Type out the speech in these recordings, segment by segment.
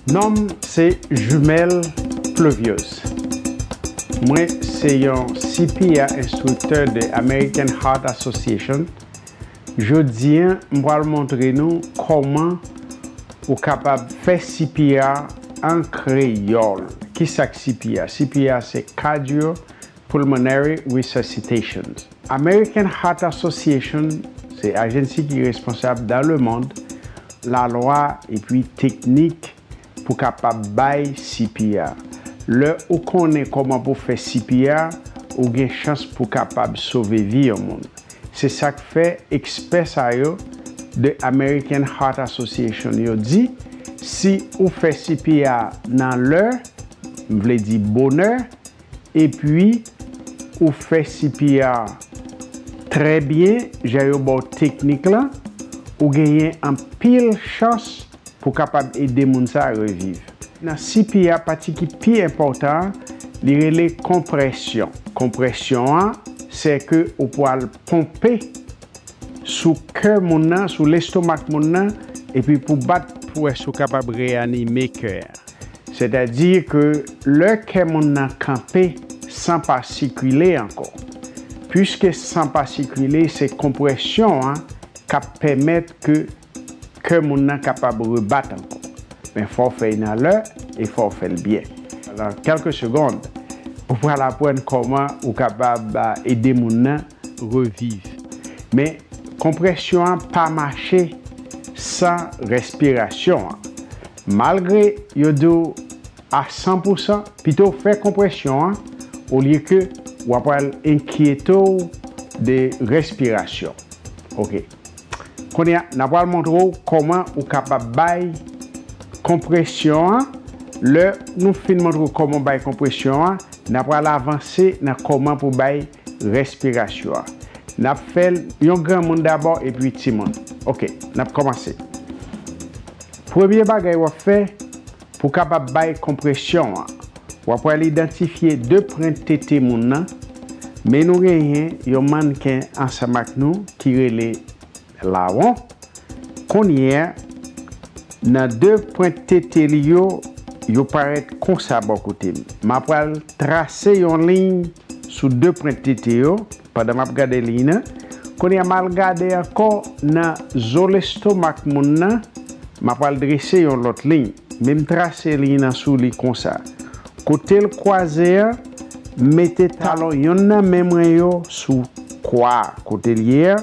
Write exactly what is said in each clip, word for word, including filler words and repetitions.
Non m se Jumelle Pleuviose. Mwen se yon C P R enstriktè de American Heart Association. Jodi a, m pral montre nou kòman ou kapab fè C P R an kreyòl. Kisa k C P R? C P R se Cardiopulmonary Resuscitation. American Heart Association se ajansi ki responsab dans le monde lalwa epi teknik pou kapab bay C P R. Lè ou konnen kòman pou fè C P R, ou gen chans pou kapab sove vi yon moun. Se sa k fè ekspè sa yo de American Heart Association yo di, si ou fè C P R nan lè, m vle di bonè, epi ou fè C P R trè byen, jan yo ba w teknik lan, ou genyen anpil chans pou kapab ede moun sa a reviv. Nan C P R, pati ki pi enpòtan an, li rele konpresyon. Konpresyon an, se ke ou pral ponpe sou kè moun nan, sou lestomak moun nan, epi pou bat pou wè si w kapab reyanime kè a. Sètadi ke lè kè moun nan kanpe san pa sikile ankò. Piske san pa sikile, se konpresyon an k ap pèmèt ke kè moun nan kapab rebat ankò. Men fò w fè l nan lè e fò w fè l byen. Nan kèlke segond, ou pral aprann kòman ou kapab, a, ede moun nan reviv. Men konpresyon an pa mache san respirasyon an. Malgre yo di w a san pou san, pito fè konpresyon an olye ke w ap al enkyete w de respirasyon. Oke. Kounye a, n ap al montre w kòman ou kapab bay konpresyon an. Lè nou fin montre w kòman w bay konpresyon an, n ap al avanse nan kòman pou bay respirasyon an. N ap fè l yon granmoun dabò epi timoun. Oke, n ap kòmanse. Premye bagay w ap fè pou w kapab bay konpresyon an, w ap al idantifye de pwent tete moun nan, men nou genyen yon mannken ansanm ak nou ki rele Lawon. Kounye a, nan de pwent tete li yo, yo parèt konsa bò kote m. M ap al trase yon liy sou de pwent tete yo, pandan m ap gade liy nan. Kounye a, m al gade ankò nan zo lestomak moun nan, m ap al drese yon lòt liy. Men m trase liy nan sou li konsa. Kote l kwaze a, m mete talon yonn nan men mwen yo sou kwa a, kote l ye a.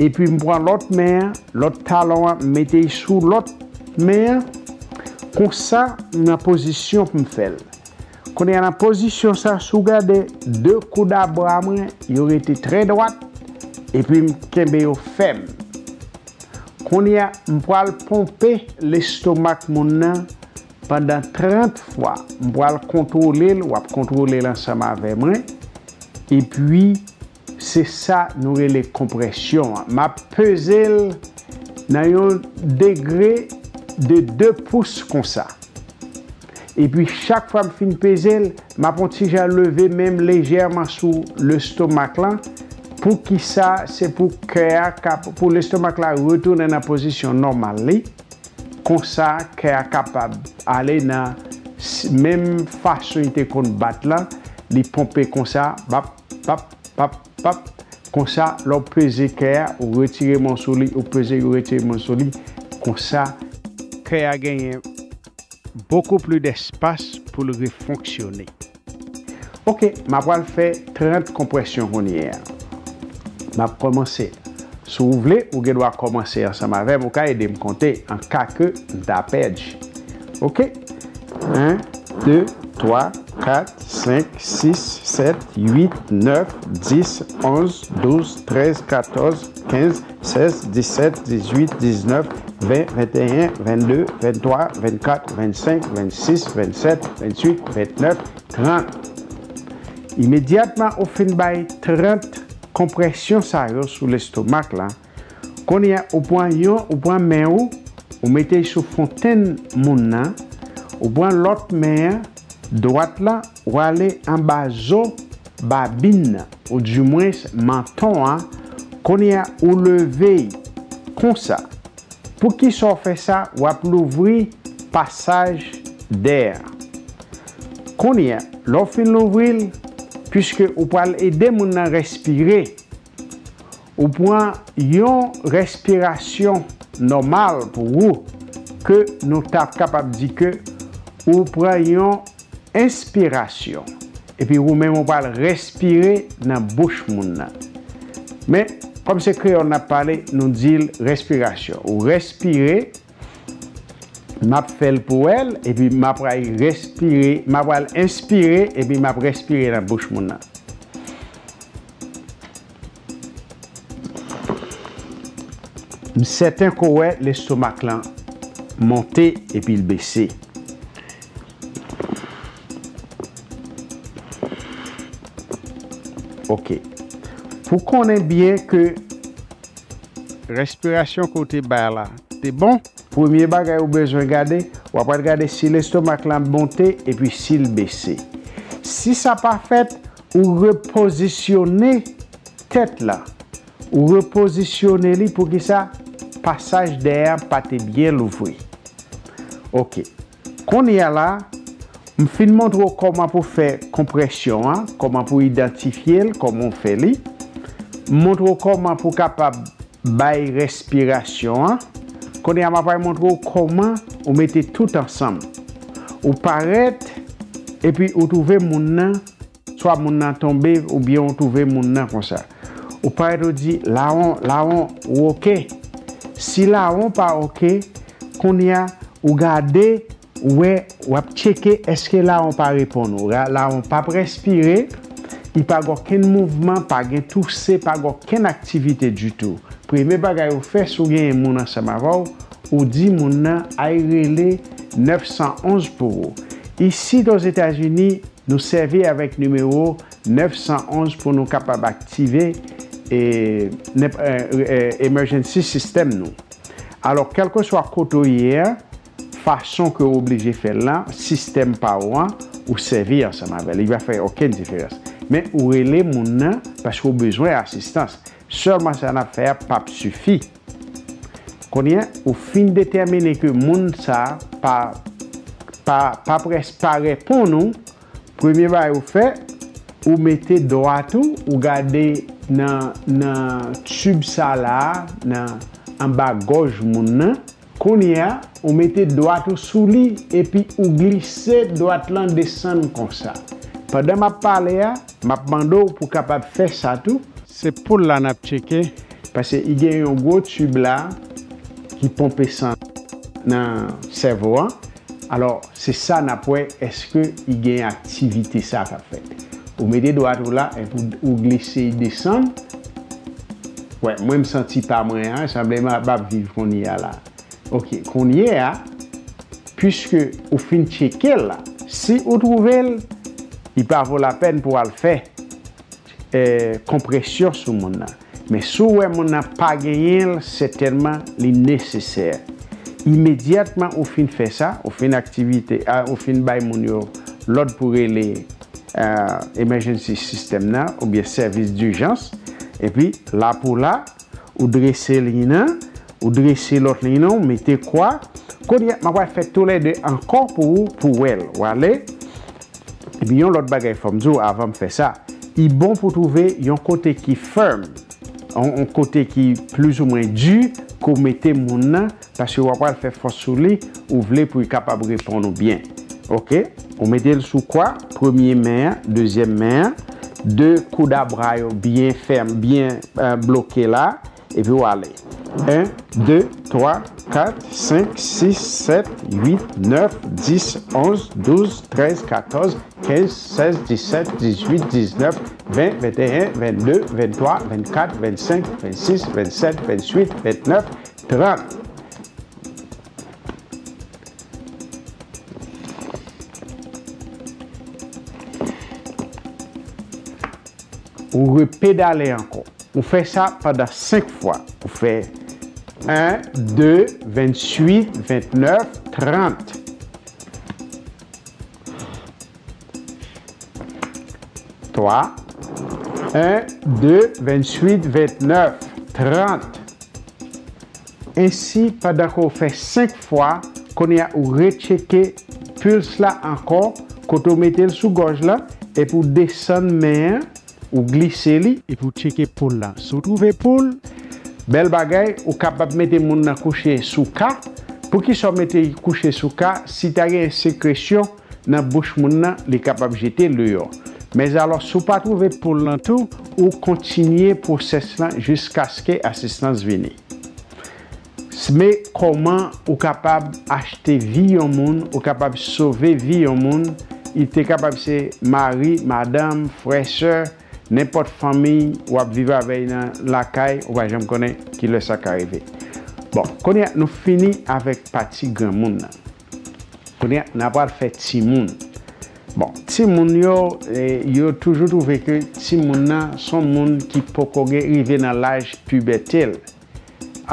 Epi m pran lòt men an, lòt talon an, m mete l sou lòt men an. Konsa, m nan pozisyon pou m fè l. Kounye a, nan pozisyon sa, si w gade de koud a bra mwen, yo rete trè dwat, epi m kenbe yo fèm. Kounye a, m pral ponpe lestomak moun nan pandan trant fwa. M pral kontwole l, w ap kontwole l ansanm avè mwen. Epi, se sa nou rele konpresyon an. M ap peze l nan yon degre de de pous konsa. Epi chak fwa m fin peze l, m ap yon ti jan leve men m lejèman sou lestomak lan. Poukisa? Se pou kè a kap-, pou lestomak la retounen nan pozisyon nòmal li. Konsa, kè a kapab ale nan s-, menm fason li te konn bat lan, li ponpe konsa, bap, bap, bap, bap. Konsa, lè w peze kè a, ou retire men w sou li, ou peze, ou retire men w sou li. Konsa, kè a genyen bokou plis despas pou l refonksyone. Oke, m ap pral fè trant konpresyon kounye a. M ap kòmanse. Si w vle, ou gen dwa kòmanse ansanm avè m, ou ka ede m konte an ka ke m ta pèdi. Oke? En, de, twa, kat, senk, sis, sèt, uit, nèf, dis, onz, douz, trèz, katòz, kenz, sèz, disèt, dizuit, diznèf, ven, venteyen, vennde, venntwa, vennkat, vennsenk, vennsis, vennsèt, vennuit, vennèf, trant. Imedyatman ou fin bay trant konpresyon sa yo sou lestomak la, kounye a ou pran yon, ou pran men ou, ou mete l sou fontenn moun nan, ou pran lòt men an, dwat la, ou ale anba zo babin nan, oudimwens manton an, kounye a ou leve l konsa. Poukisa w fè sa? W ap louvri pasaj dè a. Kounye a, lè w fin louvri l, piske ou pral ede moun nan respire, ou pran yon respirasyon nòmal pou ou, ke nou ta kapab di ke ou pran yon enspirasyon. Epi ou menm ou pral respire nan bouch moun nan. Men, kòm se kreyòl n ap pale, nou di l respirasyon. Ou respire, m ap fè l pou wè l, epi m ap pral respire, m ap pral enspire, epi m ap respire nan bouch moun nan. M sèten ke w wè lestomak lan monte epi l bese. Ok. Pou konnen byen ke respirasyon ke w te bay la te bon, premye bagay ou bezwen gade, w ap al gade si lestomak lan monte epi si l bese. Si sa pa fèt, ou repozisyone tèt la. Ou repozisyone li, poukisa? Pasaj dè a pa te byen louvri. Ok. Kounye a la, m fin montre w kòman pou fè konpresyon an, kòman pou idantifye l, kòman w fè li. M montre w kòman pou kapab bay respirasyon an. Kounye a, m ap pral montre w kòman ou mete tout ansanm. Ou parèt, epi ou twouve moun nan, swa moun nan tonbe, oubyen ou twouve moun nan konsa. Ou parèt, ou di, "Lawon, lawon, ou oke?" Si lawon pa oke, kounye a, ou gade, ou wè, w ap tcheke èske lawon pa reponn ou. Ra-, lawon p ap respire, li pa gen okenn mouvman, pa gen touse, pa gen okenn aktivite ditou. Premye bagay ou fè, si w genyen moun ansanm avè w, ou di moun nan al rele nèf san onz pou ou. Isit Ozetazini, nou sèvi avèk nimewo nèf san onz pou nou kapab aktive, e, nenp-, e, e, emergency system nou. Alò, kèlkeswa kote w ye a, fason ke w oblije fè l lan, sistèm pa w an, ou sèvi ansanm avè l. Li pa fè okenn diferans. Men ou rele moun nan paske w bezwen asistans. Sèlman sa n ap fè a p ap sifi. Kounye a, ou fin detèmine ke moun sa a pa, pa, pa près, pa reponn ou, premye bagay ou fè, ou mete dwat ou, ou gade nan, nan tib sa la a, nan anba gòj moun nan. Kounye a, ou mete dwat ou sou li, epi ou glise dwat lan desann konsa. Pandan m ap pale a, m ap mande w pou w kapab fè sa tou. Se poul la n ap tcheke. Paske i gen yon gwo tib la ki ponpe san nan sèvo an. Alò, se sa n ap wè, èske i gen aktivite sa k ap fèt. Ou mete dwat ou la, epi ou, ou glise, i desann. Wè, mwen m santi pa mwen an, sanble m ap, ap viv kounye a la. Ok, kounye a, piske ou fin tcheke l la, si ou twouve l, li pa vo lapèn pou w al fè, eh, konpresyon sou moun nan. Men si w wè moun nan pa genyen l, sètènman li nesesè. Imedyatman ou fin fè sa, ou fin aktivite, a, ou fin bay moun yo lòd pou rele, eh, emergency system nan, oubyen sèvis dijans, epi la pou la, ou drese liy nan, ou drese lòt liy nan, ou mete kwa. Kounye a, m ap fè toulède ankò pou ou, pou w wè l. W ale. Epi yon lòt bagay fò m di w avan m fè sa. Li bon pou w twouve yon kote ki fèm, yon, yon kote ki plizoumwen di, ke w mete moun nan, paske w ap pral fè fòs sou li, ou vle pou li kapab reponn ou byen. Ok? Ou mete l sou kwa, premye men an, dezyèm men an, de koudabra yo byen fèm, byen, eh, bloke la, epi w ale. En, de, twa, kat, senk, sis, sèt, uit, nèf, dis, onz, douz, trèz, katòz, kenz, sèz, disèt, dizuit, diznèf, ven, venteyen, vennde, venntwa, vennkat, vennsenk, vennsis, vennsèt, vennwit, vennèf, trant. Ou repedale ankò. Ou fè sa pandan senk fwa. Ou fè en, de, vennwit, vennèf, trant. Twa, en, de, vennwit, vennèf, trant. Ensi, pandan ke w fè senk fwa, Kounye a, ou retcheke puls la ankò, kote w mete l sou gòj la, epi w desann men an, ou glise li, epi w tcheke poul la. Si w twouve poul, bèl bagay, ou kapab mete moun nan kouche sou ka. Poukisa w mete l kouche sou ka? Si ta gen sekresyon nan bouch moun nan, li kapab jete l deyò. Men alò, si w pa twouve poul lan tou, ou kontinye pwosès lan jiskaske asistans vini. Men kòman ou kapab achte vi yon moun, ou kapab sove vi yon moun, li te kapab se mari, madanm, frè, sè, nenpòt fanmi w ap viv avè l nan lakay, ou pa janm konnen kilè sa ka rive. Bon, kounye a, nou fini avèk pati granmoun nan. Kounye a, n a pral fè timoun. Bon, timoun yo, eh, yo toujou twouve ke timoun nan se yon moun ki poko gen rive nan laj pibète l.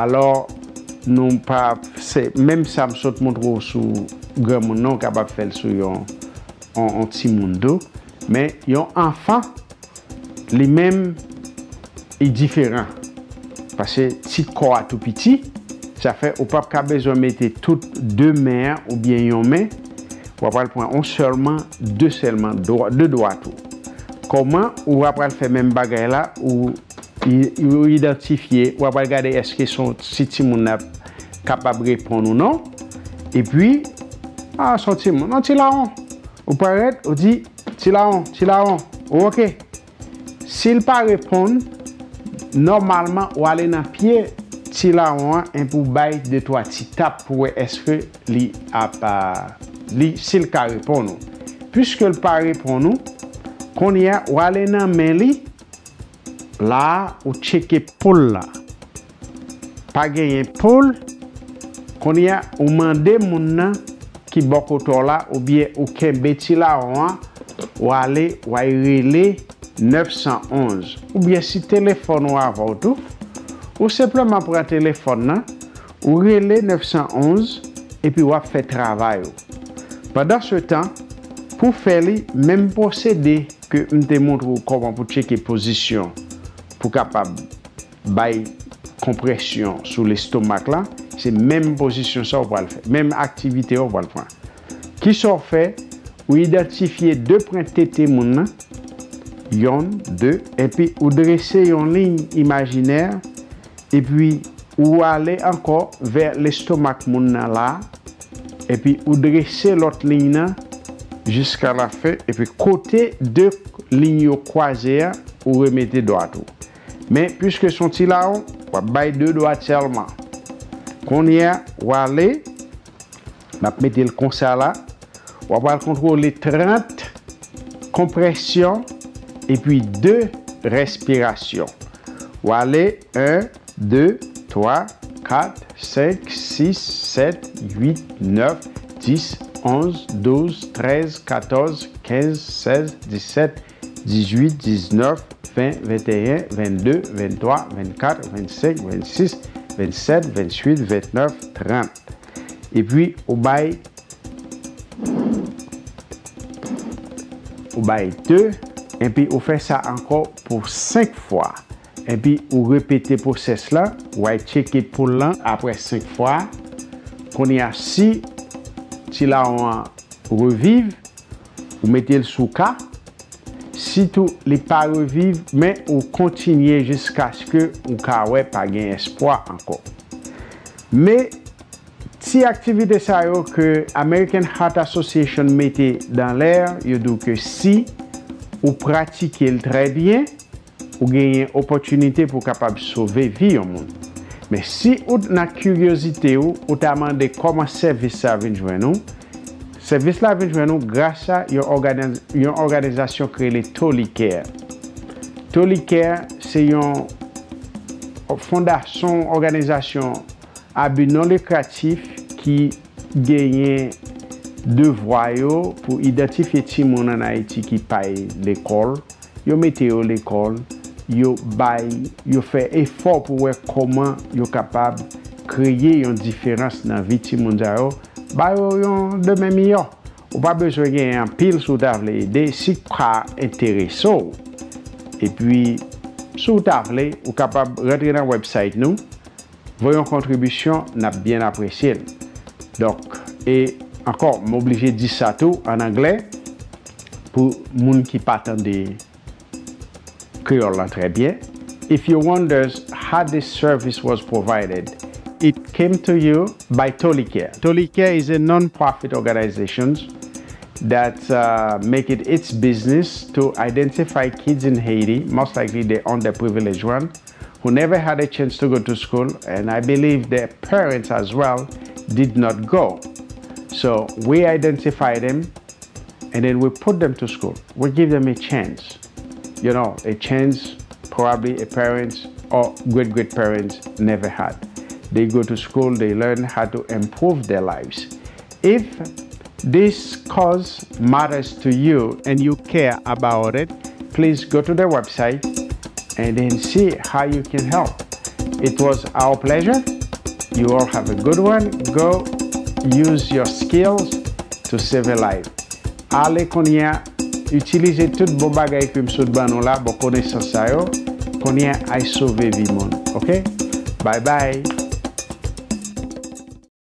Alò, nou pa, se, menm sa m sot montre w sou granmoun nan, w kapab fè l sou yon, yon, yon timoun tou. Men, yon anfan, li menm, li diferan. Paske ti kò a tou piti, sa fè ou p ap ka bezwen mete tout de men an oubyen yon men. W ap pral pran yon sèlman, de sèlman, dwa, de dwa tou. Kòman ou ap pral fè menm bagay la, ou i-, ou idantifye, w ap pral gade èske se yon ti timoun nan kapab reponn ou non. Epi, a, se yon timoun, yon ti lawon. Ou parèt, ou di, ti lawon, ti lawon, ou oke. Si l pa reponn, nòmalman, w ale nan pye ti lawon an epi w bay de twa ti tap pou wè èske li ap, a, li, si l ka reponn ou. Piske l pa reponn ou, kounye a, w ale nan men li, la a, ou tcheke poul la. Pa genyen poul, kounye a, ou mande moun nan ki bò kote w la, oubyen ou kenbe ti lawon an, w ale, w al rele nèf san onz. Oubyen si telefòn ou avè w tou, ou senpleman pran telefòn nan, ou rele nèf san onz, epi w ap fè travay ou. Pandansetan, pou fè li, menm pwosede ke m te montre w kòman pou tcheke pozisyon, pou kapab bay konpresyon sou lestomak la, se menm pozisyon sa w pral fè, menm aktivite a w pral pran. Kisa w fè? Ou idantifye de pwen tete moun nan, yonn, de, epi ou drese yon liy imajinè, epi ou ale ankò vè lestomak moun nan la, epi ou drese lòt liy nan jiska lafen, epi kote de liy yo kwaze a, ou remete dwat ou. Men, piske se yon ti lawon, w ap bay de dwat sèlman. Kounye a, w ale, n ap mete l konsa la, w ap al kontwole trant konpresyon epi de respirasyon. W ale, en, de, twa, kat, senk, sis, sèt, uit, nèf, dis, onz, douz, trèz, katòz, kenz, sèz, disèt, dizuit, diznèf, ven, venteyen, vennde, venntwa, vennkat, vennsenk, vennsis, vennsèt, vennuit, ventnèf, trant. Epi ou bay, ou bay de, epi ou fè sa ankò pou senk fwa. Epi ou repete pwosès la, w al tcheke poul lan apre senk fwa. Kounye a, si ti lawon an reviv, ou mete l sou ka. Sitou li pa reviv, men ou kontinye jiskaske ou ka wè pa gen espwa ankò. Men ti aktivite sa yo ke American Heart Association mete dan lè, yo di w ke si ou pratike l trè byen, ou genyen opòtinite pou w kapab sove vi yon moun. Men si ou t nan kiryozite w, ou ta mande kòman sèvis sa vin jwenn ou, sèvis la vin jwenn ou gras a yon òganiz-, yon òganizasyon ki rele Tolicare. Tolicare se yon fondasyon, òganizasyon a bi non likratif ki genyen devwa yo pou idantifye timoun ann Ayiti ki pay lekòl, yo mete yo lekòl, yo bay, yo fè efò pou wè kòman yo kapab kreye yon diferans nan vi timoun sa yo, ba yo yon demen miyò. Ou pa bezwen genyen anpil si w ta vle ede, si ka enterese w. Epi, si w ta vle, ou kapab rantre nan website nou, voye yon kontribisyon, n ap byen apresye l. Donk, E ankò, m oblije di sa tou an anglè pou moun ki pa tande kreyòl lan trè byen. If you wonders how this service was provided, it came to you by Tolicare. Tolicare is a non-profit organization that uh, make it its business to identify kids in Haiti, most likely the underprivileged one, who never had a chance to go to school, and I believe their parents as well did not go. So we identify them and then we put them to school. We give them a chance, you know, a chance probably a parents or great great parents never had. They go to school, they learn how to improve their lives. If this cause matters to you and you care about it, please go to the website and then see how you can help. It was our pleasure. You all have a good one. Go use your skills to save a life. Ale kounye a, itilize tout bon bagay ke m sot ban nou la, bon konesans sa yo. Kounye a, ay sove vi moun. Ok? Bye bye.